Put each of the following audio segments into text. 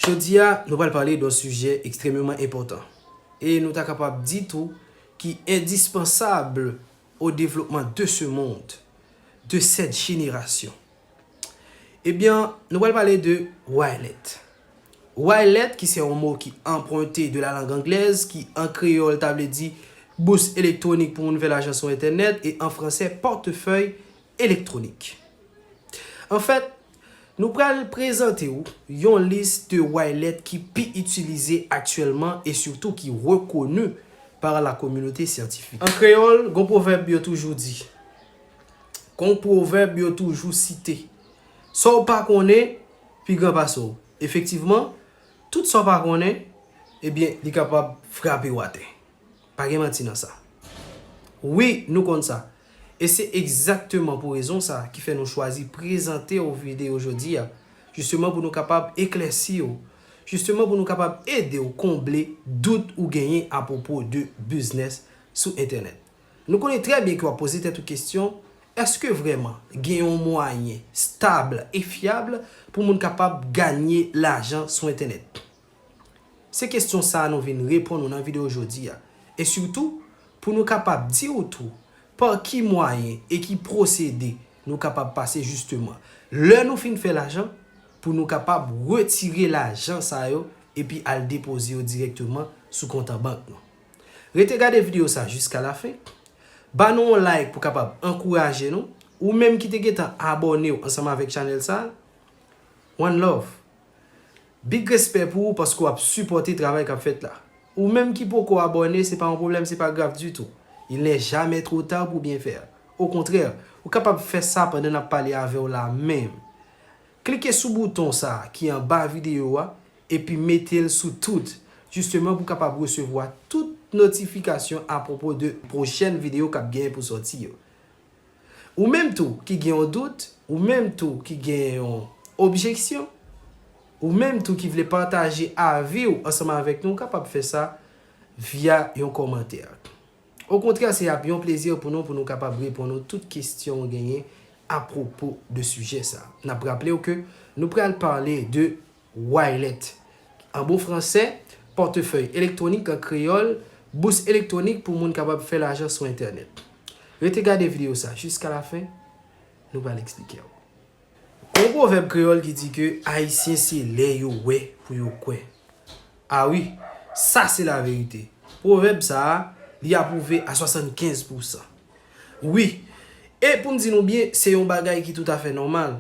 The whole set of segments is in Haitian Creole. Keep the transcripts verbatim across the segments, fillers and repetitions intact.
Jodi a, nou pral pale de yon sijè ekstrèmeman enpòtan. E nou ta kapab di tou ki endispansab au développement de ce monde, de cette génération. Ebyen, nou pral pale de wallet. Wallet, ki se yon mo ki anprente de la langue anglaise, ki an kreyòl ta vle di bous elektwonik pou moun fè lajan sou entènèt, e an fransè, portefeuille électronique. Anfèt, nou pral prezante w yon lis de wallet ki pi itilize aktyèlman e sitou ki rekoni par la communauté scientifique. An kreyòl, gon pwovèb yo toujou di. Gon pwovèb yo toujou site. Sa w pa konnen, pi gran pase w. Efektivman, tout sa w pa konnen, ebyen, li kapab frape w atè. Pa gen manti nan sa. Wi, nou konn sa. E se egzakteman pou rezon sa ki fè nou chwazi prezante w videyo jodi a, jisteman pou nou kapab eklèsi w, jisteman pou nou kapab ede w konble dout ou genyen apwopo de biznis sou entènèt. Nou konnen trè byen ke w ap poze tèt ou kesyon, èske vrèman gen yon mwayen stab e fyab pou moun kapab ganye lajan sou entènèt? Se kesyon sa a nou vin reponn ou nan videyo jodi a. E sitou, pou nou kapab di w tou, pa ki mwayen e ki pwosede nou kapab pase jisteman, lè nou fin fè lajan, pou nou kapab retire lajan sa yo epi al depoze yo dirèkteman sou kont an bank nou. Rete gade videyo sa jiska lafen. Ba nou yon like pou kapab ankouraje nou. Ou menm ki te gentan abòne w ansanm avèk chanèl sa, one love. Big respè pou ou paske w ap sipòte travay k ap fèt la. Ou menm ki poko abòne, se pa yon pwoblèm, se pa grav ditou. Il n'est jamais trop tard pour bien faire. Okontrè, ou kapab fè sa pandan n ap pale avè w la menm. Klike sou bouton sa a ki anba videyo a epi mete l sou tout, jisteman pou w kapab resevwa tout notifikasyon apwopo de pwochèn videyo k ap genyen pou sòti yo. Ou menm tou ki gen yon dout, ou menm tou ki gen yon objeksyon, ou menm tou ki vle pataje avi w ansanm avèk nou, ou kapab fè sa via yon kòmantè. Okontrè, se ap yon plezi pou nou, pou nou kapab reponn ou tout kesyon w genyen apwopo de sijè sa. N ap raple w ke nou pral pale de wallet. An bon fransè, pòtefèy elektwonik, an kreyòl, bous elektwonik pou moun kapab fè lajan sou entènèt. Rete gade videyo sa jiska lafen, nou pral eksplike w. Gon pwovèb kreyòl ki di ke Ayisyen se lè yo wè pou yo kwè. A wi, sa se laverite. Pwovèb sa a, li apwouve a swasannkenz pousan. Wi, e pou m di nou byen, se yon bagay ki toutafè nòmal.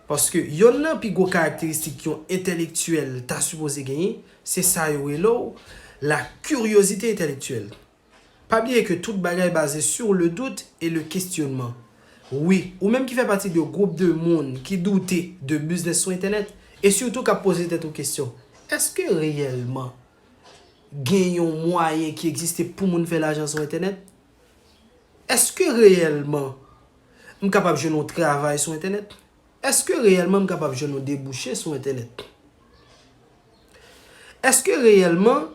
Paske yonn nan pi gwo karakteristik yon entèlektyèl ta sipoze genyen, se sa yo rele w la curiosité intellectuelle. Pa bliye ke tout bagay baze sur le doute et le questionnement. Wi, ou menm ki fè pati de gwoup de moun ki doute de biznis sou entènèt, e sitou k ap poze tèt ou kesyon, èske reyèlman gen yon mwayen ki egziste pou moun fè lajan sou entènèt? Èske reyèlman m kapab jwenn yon travay sou entènèt? Èske reyèlman m kapab jwenn yon debouche sou entènèt? Èske reyèlman,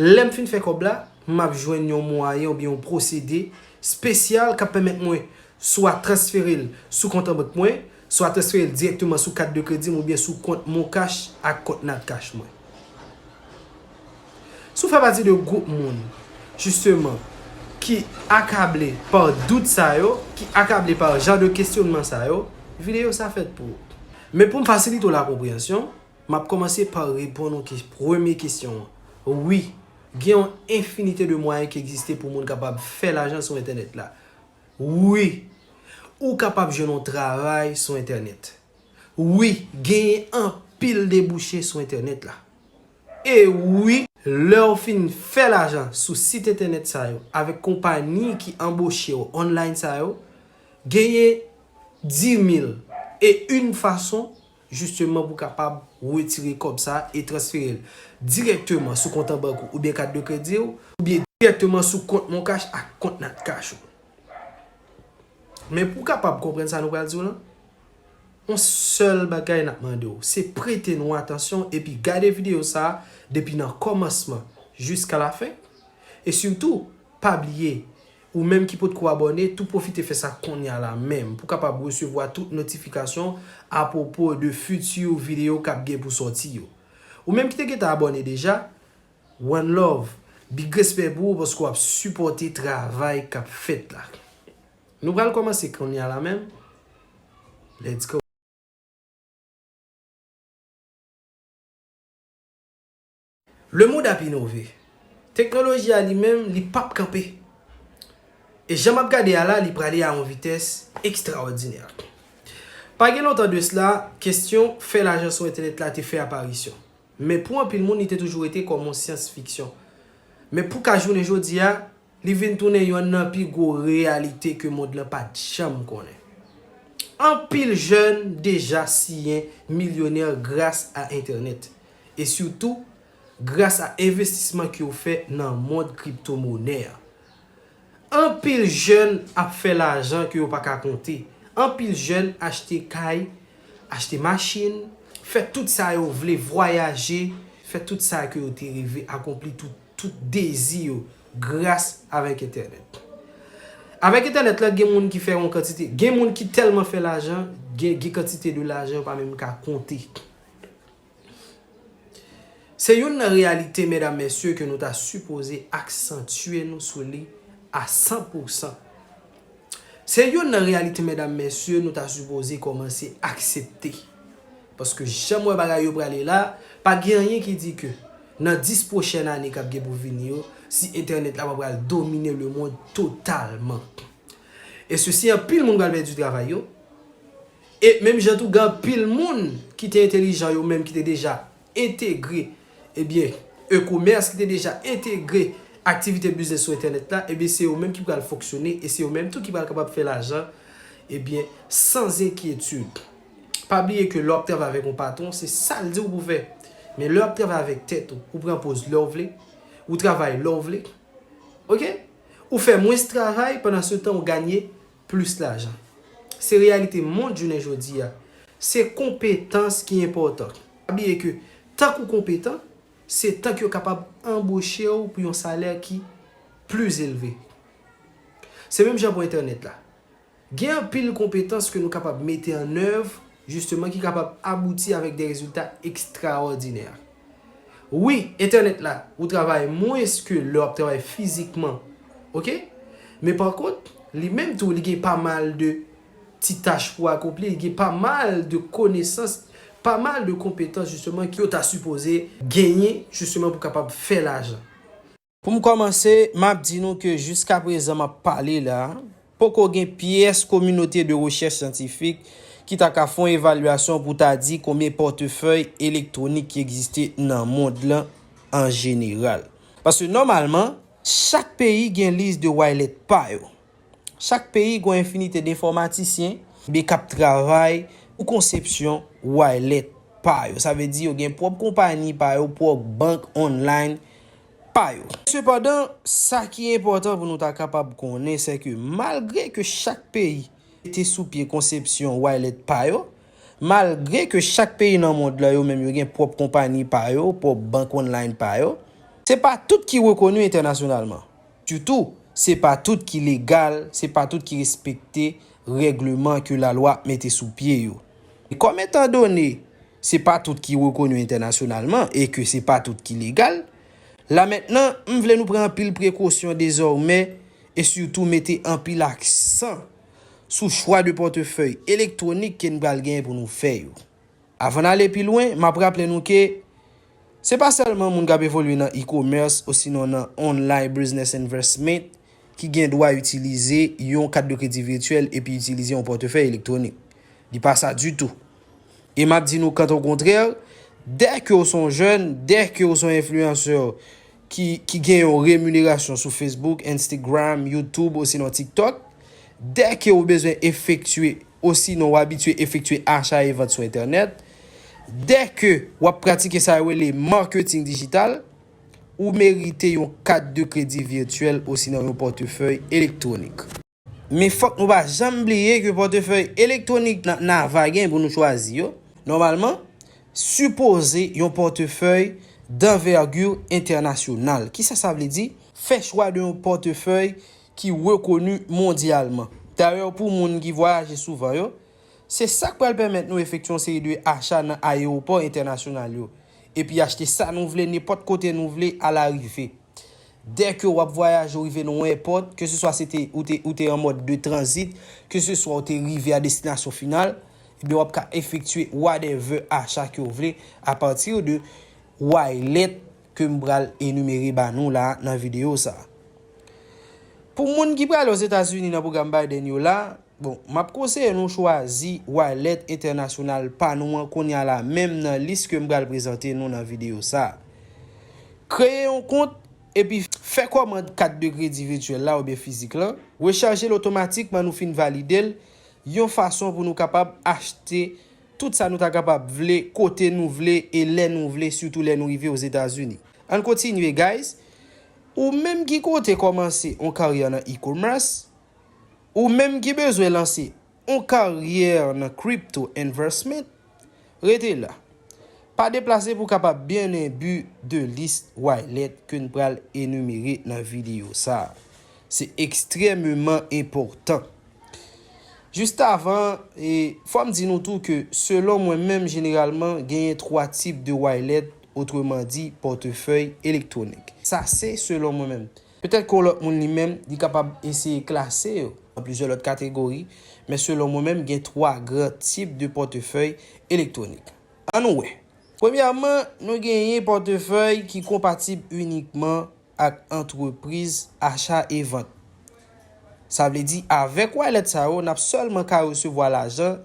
lè m fin fè kòb la, m ap jwenn yon mwayen oubyen yon pwosede espesyal k ap pèmèt mwen swa transfere l sou kont an bank mwen, swa transfere l dirèkteman sou kat de kredi m oubyen sou kont MonCash ak kont NatCash mwen? Si w fè pati de gwoup moun, jisteman, ki akable pa dout sa yo, ki akable pa jan de kesyonman sa yo, videyo sa fèt pou ou. Men pou m fasilite w lakonpreyansyon, m ap kòmanse pa reponn ou ke-, premye kesyon an. Wi, gen yon enfinite de mwayen ki egziste pou moun kapab fè lajan sou entènèt la. Wi, ou kapab jwenn yon travay sou entènèt. Wi, genyen anpil debouche sou entènèt la. E wi, lè w fin fè lajan sou sit entènèt sa yo avèk konpayi ki anboche w online sa yo, genyen dis mil e yon fason jisteman pou kapab retire kòb sa e transfere l dirèkteman sou kont an bank ou oubyen kat de kredi w, oubyen dirèkteman sou kont MonCash ak kont NatCash ou. Men pou w kapab konprann sa nou pral di w lan, yon sèl bagay n ap mande w, se prete nou atansyon epi gade videyo sa a depi nan kòmansman jiska lafen. E sitou, pa bliye, ou menm ki potko abòne, tou pwofite fè sa kounye a la menm pou w kapab resevwa tout notifikasyon apwopo de fiti videyo k ap gen pou sòti yo. Ou menm ki te gentan abòne deja, one love. Big respè pou ou paske w ap sipòte travay k ap fèt la. Nou pral kòmanse kounye a la menm. Let's go. Lemonn ap inove. Teknoloji a li menm, li p ap kanpe. E jan m ap gade a la, li prale a yon vitès ekstraòdinè. Pa gen lontan de sla, kesyon fè lajan sou entènèt la te fè aparisyon. Men pou anpil moun, li te toujou rete kòm yon syans fiksyon. Men pou ka jounen jodi a, li vin tounen yonn nan pi gwo reyalite ke mond lan pa t janm konnen. Anpil jèn deja siyen milyonè gras a entènèt. E sitou, gras a envestisman ke yo fè nan mond kriptomonè a. Anpil jèn ap fè lajan ke yo pa ka konte. Anpil jèn achte kay, achte machin, fè tout sa yo vle, vwayaje, fè tout sa ke yo te reve, akonpli tout, tout dezi yo gras avèk entènèt. Avèk entènèt la, gen moun ki fè yon kantite, gen moun ki tèlman fè lajan, gen, gen kantite de lajan yo pa menm ka konte. Se youn nan reyalite, medam, mesye, ke nou ta sipoze aksantye nou sou li a san pou san. Se youn nan reyalite, medam, mesye, nou ta sipoze kòmanse aksepte. Paske jan m wè bagay yo prale la, pa gen anyen ki di ke nan dis pwochèn ane k ap gen pou vini yo, si entènèt la pa pral domine lemonn totalman. E sesi, anpil moun pral pèdi travay yo. E menm jan tou, gen anpil moun ki te entelijan yo menm, ki te deja entegre, ebyen, e-commerce, ki te deja entegre aktivite biznis sou entènèt la, ebyen, se yo menm ki pral fonksyone e se yo menm tou ki pral kapab fè lajan, ebyen, san enkyetid. Pa bliye ke lè w ap travay avèk yon patwon, se sa l di w pou w fè. Men lè w ap travay avèk tèt ou, ou pran poz lè w vle, ou travay lè w vle, oke? Ou fè mwens travay, pandan se tan ou ganye plis lajan. Se reyalite mond jounen jodi a. Se konpetans ki enpòtan. Pa bliye ke tank ou konpetan, se tank yo kapab anboche w pou yon salè ki pli elve. Se menm jan pou entènèt la. Gen anpil konpetans ke nou kapab mete an èv, jisteman, ki kapab abouti avèk de rezilta ekstraòdinè. Wi, entènèt la, ou travay mwens ke lè w ap travay fizikman, oke? Men pa kont, li menm tou, li gen pa mal de ti tach pou akonpli, li gen pa mal de konesans, pa mal de konpetans, jisteman, ke w ta sipoze genyen, jisteman, pou kapab fè lajan. Pou m kòmanse, m ap di nou ke jiskaprezan m ap pale la, poko gen pyès kominote de rechèch syantifik ki ta ka fè yon evalyasyon pou ta di konbyen pòtefèy elektwonik ki egziste nan mond lan an jeneral. Paske nòmalman, chak peyi gen lis de wallet pa yo. Chak peyi gen yon enfinite de enfòmatisyen, ebyen, k ap travay pou konsepsyon wallet pa yo. Sa vle di yo gen pwòp konpayi pa yo, pwòp bank online pa yo. Sepandan, sa ki enpòtan pou nou ta kapab konnen, se ke malgre ke chak peyi mete sou pye konsepsyon wallet pa yo, malgre ke chak peyi nan mond lan yo menm yo gen pwòp konpayi pa yo, pwòp bank online pa yo, se pa tout ki rekoni entènasyonalman. Sitou, se pa tout ki legal, se pa tout ki respekte règleman ke lalwa mete sou pye yo. E kòm etandone se pa tout ki rekoni entènasyonalman e ke se pa tout ki legal, la mentnan, m vle nou pran anpil prekosyon dezòmè e sitou mete anpil aksan sou chwa de pòtefèy elektwonik ke n pral genyen pou nou fè yo. Avan n ale pi lwen, m ap raple nou ke se pa sèlman moun k ap evolye nan e-commerce osinon nan online business investment ki gen dwa itilize yon kat de kredi vityèl epi itilize yon pòtefèy elektwonik. Li pa sa ditou. E m ap di nou, quand au contraire, dès que w se yon jèn, dès que w se yon enfliyansè ki, ki gen yon reminerasyon sou Facebook, Instagram, YouTube, osinon TikTok, dès que w bezwen efektye, osinon w abitye efektye acha e vant sou entènèt, dès que w ap pratike sa yo rele marketing digital, ou merite yon kat de kredi vityèl osinon yon pòtefèy elektwonik. Men fòk nou pa janm bliye ke pòtefèy elektwonik n ap, n ap genyen pou nou chwazi yo, nòmalman, sipoze yon pòtefèy d'envergure entènasyonal. Kisa sa vle di? Fè chwa de yon pòtefèy ki rekoni mondyalman. Dayè, pou moun ki vwayaje souvan yo, se sa k pral pèmèt nou efektye yon seri de acha nan ayewopò entènasyonal yo. epi achte sa nou vle, nenpòt kote nou vle, alarive. Dèke w ap vwayaje, w rive nan yon èpòt, ke se swa se te, ou te, ou te an mòd de tranzit, ke se swa w te rive a destinasyon final, ebyen w ap ka efektye whatever acha ke w vle apati de wallet ke m pral enimere ba nou la nan videyo sa. Pou moun ki prale Ozetazini nan pwogram Biden yo la, bon, m ap konseye nou chwazi wallet entènasyonal pa nou an kounye a la, menm nan lis ke m pral prezante nou nan videyo sa. Kreye yon kont epi fè kòmand kat de kredi vityèl la oubyen fizik lan. Rechaje l otomatikman nou fin valide l, yon fason pou nou kapab achte tout sa nou ta kapab vle, kote nou vle e lè nou vle, sitou lè nou rive Ozetazini. Ann kontinye, guys. Ou menm ki konte kòmanse yon karyè nan e-commerce, ou menm ki bezwen lanse yon karyè nan crypto investment, rete la. Pa deplase pou w kapab byen enbi de lis wallet ke n pral enimere nan videyo sa. Se ekstrèmeman enpòtan. Jis avan, e, fò m di nou tou ke selon mwen menm, jeneralman, genyen twa tip de wallet, otreman di, pòtefèy elektwonik. Sa se selon mwen menm. Petèt ke yon lòt moun li menm, li kapab eseye klase yo an plizyè lòt kategori, men selon mwen menm, gen twa gran tip de pòtefèy elektwonik. Ann wè. Premyèman, nou genyen pòtefèy ki konpatib inikman ak antrepriz acha e vant. Sa vle di, avèk wallet sa yo, n ap sèlman ka resevwa lajan,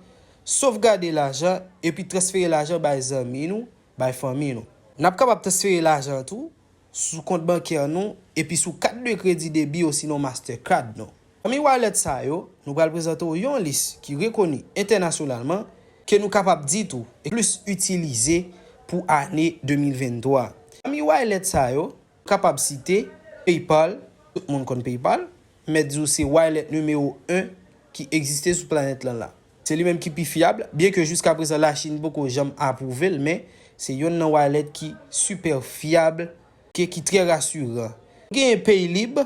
sovgade lajan, epi transfere lajan bay zanmi nou, bay fanmi nou. N ap kapab transfere lajan tou sou kont bankè nou epi sou kat de kredi debi osinon Mastercard nou. Pami wallet sa yo, nou pral prezante w yon lis ki rekoni entènasyonalman ke nou kapab di tou e plis itilize pou ane de mil venntwa. Pami wallet sa yo, kapab site PayPal, tout moun konn PayPal, m mèt di w se wallet nimewo en ki egziste sou planèt lan la. Se li menm ki pi fyab, byen ke jiska prezan Lachin poko janm apwouve l, men se yonn nan wallet ki sipè fyab, ke, ki trè rasiran. Genyen Paylib,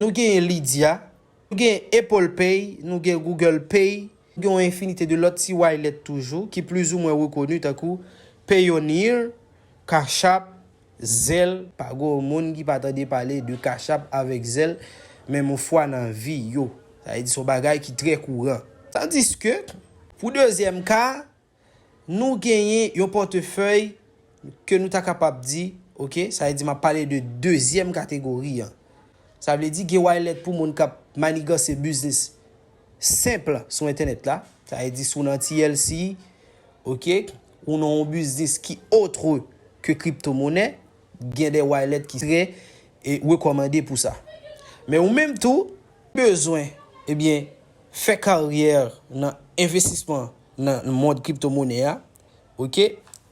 nou genyen Lydia, nou genyen Apple Pay, nou gen Google Pay, gen yon enfinite de lòt ti wallet toujou ki plizoumwen rekoni tankou Payoneer, Cash App, Zelle, pa gen yon moun ki pa tande pale de Cash App avèk Zelle, menm yon fwa nan vi yo. Sa vle di se yon bagay ki trè kouran. Tandiske, pou dezyèm ka, nou genyen yon pòtefèy ke nou ta kapab di, oke, sa vle di m ap pale de dezyèm kategori an. Sa vle di gen wallet pou moun k ap maniganse biznis senp sou entènèt la. Sa vle di si w nan T L C, oke, ou nan yon biznis ki otre ke kriptomonè, gen de wallet ki trè, e, rekòmande pou sa. Men ou menm tou, bezwen, ebyen, fè karyè nan envestisman nan mond kriptomonè a, oke,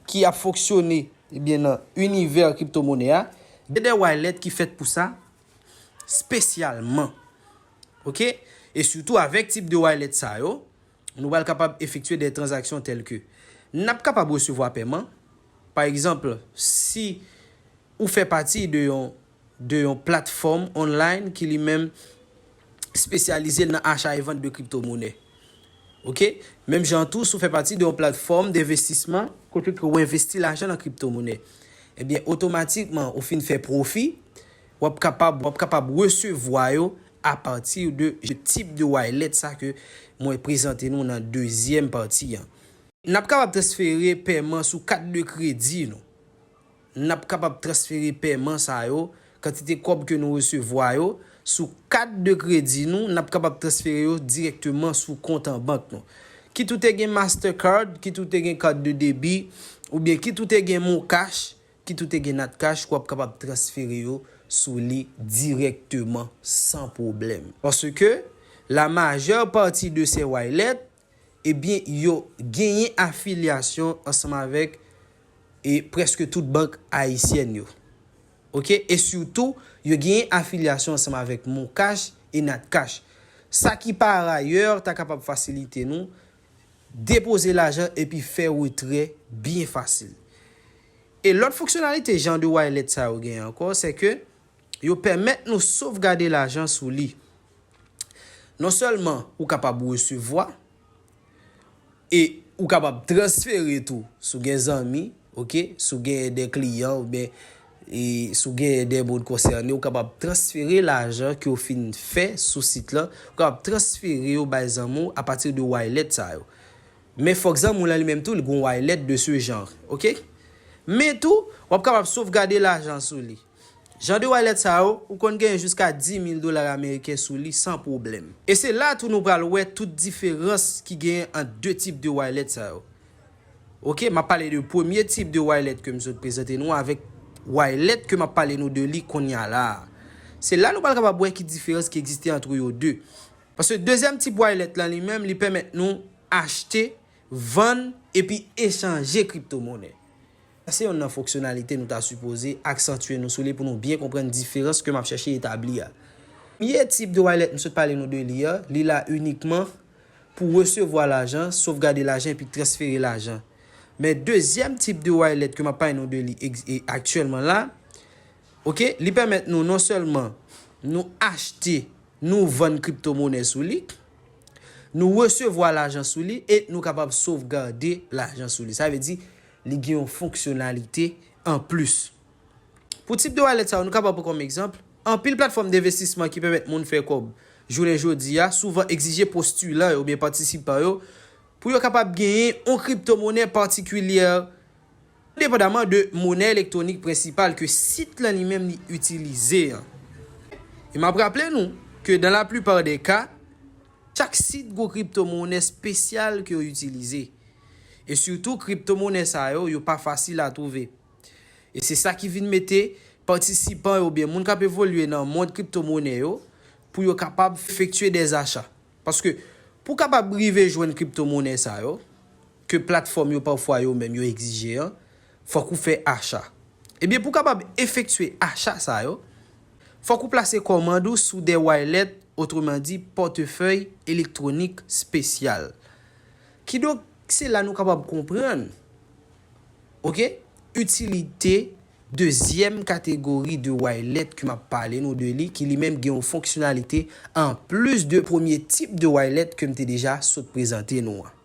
ki ap fonksyone, ebyen, nan inivè kriptomonè a, gen de wallet ki fèt pou sa, espesyalman. Oke? E sitou avèk tip de wallet sa yo, nou pral kapab efektye de tranzaksyon tèl ke n ap kapab resevwa pèman. Pa egzanp, si ou fè pati de yon, de yon platfòm online ki li menm espesyalize nan acha e vant de kriptomonè. Oke? Menm jan tou, si w fè pati de yon platfòm denvestisman, kote ke w envesti lajan nan kriptomonè, ebyen, otomatikman, ou fin fè pwofi, w ap kapab, w ap kapab resevwa yo apati de tip de wallet sa ke mwen prezante nou nan dezyèm pati an. N ap kapab transfere pèman sou kat de kredi nou. N ap kapab transfere pèman sa yo, kantite kòb ke nou resevwa yo, sou kat de kredi nou, n ap kapab transfere yo dirèkteman sou kont an bank nou. Kit ou te gen Mastercard, kit ou te gen kat de debi, oubyen kit ou te gen MonCash, kit ou te gen Natcash, w ap kapab transfere yo sou li dirèkteman san pwoblèm. Paske la majè pati de se wallet, ebyen, yo genyen afilyasyon ansanm avèk, e, prèske tout bank ayisyèn yo. Oke? E sitou, yo genyen afilyasyon ansanm avèk MonCash e Natcash. Sa ki, parayè, ta kapab fasilite nou depoze lajan epi fè retrè byen fasil. E lòt fonksyonalite jan de wallet sa yo genyen ankò, se ke yo pèmèt nou sovgade lajan sou li. Non sèlman ou kapab resevwa, e ou kapab transfere tou si w gen zanmi, Ok, si w genyen de kliyan oubyen e, si w genyen de moun konsène, ou kapab transfere lajan ke w fin fè sou sit lan, ou kapab transfere yo bay zanmi w apati de wallet sa yo. Men fòk zanmi w lan li menm tou, li gon wallet de ce genre, ok? Men tou, w ap kapab sovgade lajan sou li. Jan de wallet sa yo, ou konn genyen jiska dis mil dola ameriken sou li san pwoblèm. E se la tou nou pral wè tout diferans ki genyen ant de tip de wallet sa yo. Ok, m ap pale de premye tip de wallet ke m sot prezante nou avèk wallet ke m ap pale nou de li kounye a la. Se la nou pral kapab wè ki diferans ki egziste ant yo de. Paske dezyèm tip wallet lan li menm, li pèmèt nou achte, vann, epi echanje kriptomonè. Se yonn nan fonksyonalite nou ta sipoze aksantye nou sou li pou nou byen konprann diferans ke m ap chèche etabli a. Premye tip de wallet m sot pale nou de li a, li la inikman pou resevwa lajan, sovgade lajan epi transfere lajan. Men dezyèm tip de wallet ke m ap pale nou de li e, aktyèlman la, ok, li pèmèt nou non sèlman nou achte, nou vann kriptomonè sou li, nou resevwa lajan sou li e nou kapab sovgade lajan sou li. Sa vle di, li gen yon fonksyonalite anplis. Pou tip de wallet sa yo, nou kapab pran kòm egzanp, anpil platfòm denvestisman ki pèmèt moun fè kòb jounen jodi a souvan egzije postilan yo oubyen patisipan yo pou yo kapab genyen yon kriptomonè patikilyè depandaman de monè elektwonik prensipal ke sit lan li menm li itilize an. E m ap raple nou ke dans la plupart des cas, chak sit gon kriptomonè espesyal ke yo itilize. E sitou, kriptomonè sa yo, yo pa fasil a twouve. E se sa ki vin mete patisipan yo oubyen moun k ap evolye nan mond kriptomonè yo pou yo kapab efektye de acha. Paske pou w kapab rive jwenn kriptomonè sa yo, ke platfòm yo pafwa yo menm yo egzije an, fòk ou fè acha. Ebyen, pou w kapab efektye acha sa yo, fòk ou plase kòmand ou sou de wallet, otreman di pòtefèy elektwonik espesyal. Kidonk, se la nou kapab konprann, ok, itilite dezyèm kategori de wallet ke m ap pale nou de li, ki li menm gen yon fonksyonalite anplis de premye tip de wallet ke m te deja sot prezante nou an.